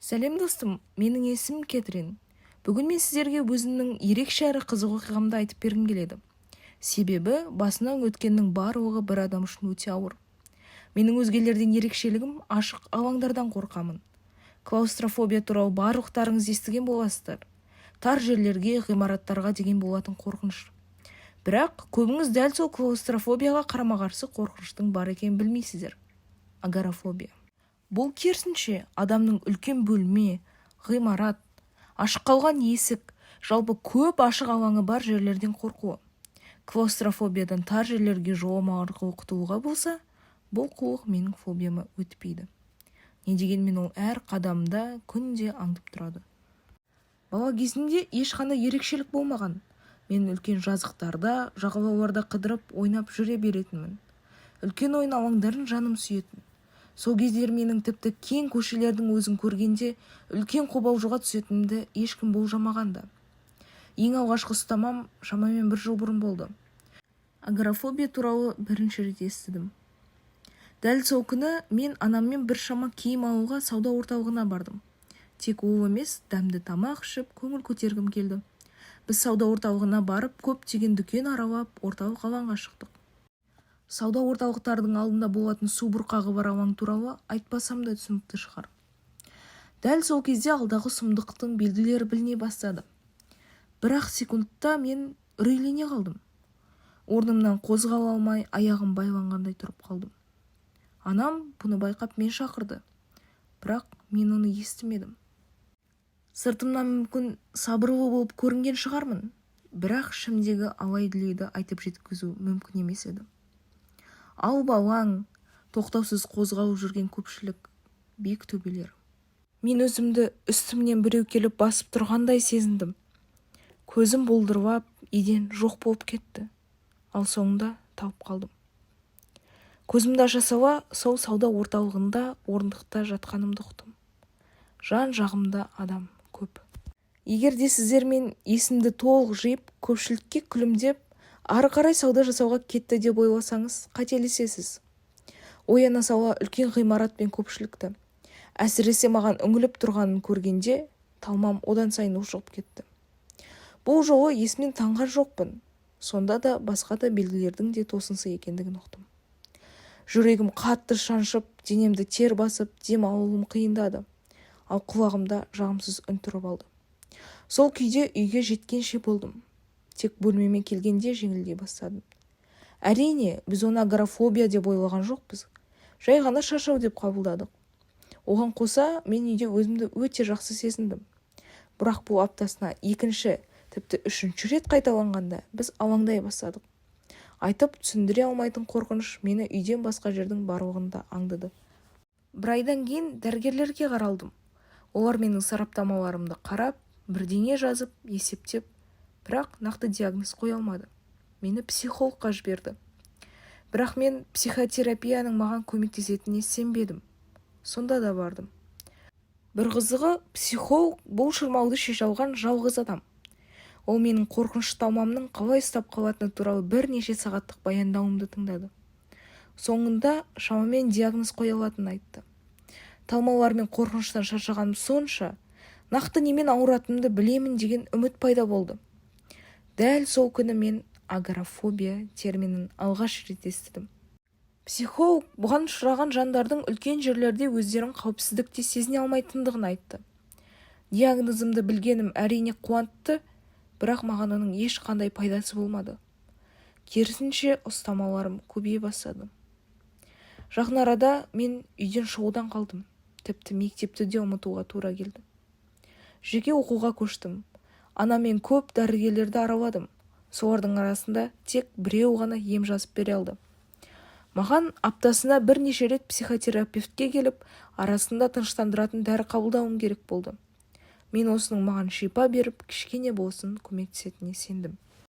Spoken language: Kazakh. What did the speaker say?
Сәлем, достым! Менің есімім Кетрин. Бүгін мен сіздерге өзімнің ерекше әрі қызық оқиғамды айтып бергім келеді. Себебі басынан өткеннің барлығы бір адам үшін өте ауыр. Менің өзгелерден ерекшелігім: ашық алаңдардан қорқамын. Клаустрофобия туралы барлықтарыңыз естіген боласыздар. Тар жерлерге, ғимараттарға деген болатын қорқыныш. Бірақ көбіңіз дәл сол клаустрофобияға қарама-қарсы қорқыныштың бар екенін білмейсіздер: агорафобия. Бұл, керісінше, адамның үлкен бөлме, ғимарат, ашық қалған есік, жалпы көп ашық алаңы бар жерлерден қорқуы. Клаустрофобиядан тар жерлерге жоламау арқылы құтылуға болса, бұл қулық менің фобияма өтпейді. Не дегенмен ол әр қадамда, күнде аңдып тұрады. Бала кезімде ешқандай ерекшелік болмаған. Мен үлкен жазықтарда, жағалауларда қыдырып, ойнап жүре беретінмін. Үлкен ойын алаңдарын жаным сүйетін. Сол кездері менің тіпті кең көшелердің өзін көргенде үлкен қобалжуға түсетінімді ешкім болжамаған да. Ең алғашқы ұстамам шамамен бір жыл бұрын болды. Агорафобия туралы бірінші рет естідім. Дәл сол күні мен анаммен біршама киім алуға сауда орталығына бардым. Тек ол емес, дәмді тамақ ішіп, көңіл көтергім келді. Біз сауда орталығына барып, көптеген дүкен аралап, орталық алаңға шықтық. Сауда орталықтардың алдында болатын су бұрқағы бар алаң туралы айтпасам да түсінікті шығар. Дәл сол кезде алдағы сұмдықтың белгілері біліне бастады. Бір-ақ секундта мен үрейлене қалдым. Орнымнан қозғала алмай, аяғым байланғандай тұрып қалдым. Анам бұны байқап, мені шақырды, бірақ мен оны естімедім. Сыртымнан мүмкін сабырлы болып көрінген шығармын, бірақ ішімдегі алай-дүлейді айтып жеткізу мүмкін емес еді. Алып алаң, тоқтаусыз қозғалып жүрген көпшілік, биік төбелер. Мен өзімді үстімнен біреу келіп басып тұрғандай сезіндім. Көзім бұлдырап, еден жоқ болып кетті. Ал соңында талып қалдым. Көзімді аша сала сол сауда орталығында орындықта жатқанымды ұқтым. Жан-жағымда адам көп. Егер де сіздер мен есімді толық жиып, көпшілікке күлімдеп, ары қарай сауда жасауға кетті деп ойласаңыз, қателесесіз. Ояна сала үлкен ғимарат пен көпшілікті, әсіресе маған үңіліп тұрғанын көргенде, талмам одан сайын ушығып кетті. Бұл жолы есімнен танған жоқпын. Сонда да басқа да белгілердің де тосын сый екендігін ұқтым. Жүрегім қатты шаншып, денемді тер басып, дем алуым қиындады. Ал құлағымда жағымсыз үн тұрып алды. Сол күйде үйге жеткенше болдым. Тек бөлмеме келгенде жеңілдей бастадым. Әрине, біз оны агорафобия деп ойлаған жоқпыз. Жай ғана шаршау деп қабылдадық. Оған қоса, мен үйде өзімді өте жақсы сезіндім. Бірақ бұл аптасына екінші, тіпті үшінші рет қайталанғанда, біз алаңдай бастадық. Айтып түсіндіре алмайтын қорқыныш мені үйден басқа жердің барлығында аңдыды. Бір айдан кейін дәрігерлерге қаралдым. Олар менің сараптамаларымды қарап, бірдеңе жазып, есептеп, бірақ нақты диагноз қоя алмады. Мені психологқа жіберді. Бірақ мен психотерапияның маған көмектесетініне сенбедім. Сонда да бардым. Бір қызығы, психолог бұл шырмауды шеше алған жалғыз адам. Ол менің қорқыныш талмамның қалай ұстап қалатыны туралы бірнеше сағаттық баяндауымды тыңдады. Соңында шамамен диагноз қоя алатынын айтты. Талмалар мен қорқыныштан шаршағаным сонша, нақты немен ауыратынымды білемін деген үміт пайда болды. Дәл сол күні мен агорафобия терминін алғаш рет естідім. Психолог бұған ұшыраған жандардың үлкен жерлерде өздерін қауіпсіздікте сезіне алмайтындығын айтты. Диагнозымды білгенім, әрине, қуантты, бірақ маған оның ешқандай пайдасы болмады. Керісінше, ұстамаларым көбейе бастады. Жақын арада мен үйден шығудан қалдым. Тіпті мектепті де ұмытуға тура келді. Жеке оқуға көштім. Анаммен көп дәрігерлерді араладым. Солардың арасында тек біреу ғана ем жазып бере алды. Маған аптасына бірнеше рет психотерапевтке келіп, арасында тыныштандыратын дәрі қабылдауым керек болды. Мен осының маған шипа беріп, кішкене болсын көмектесетініне сендім.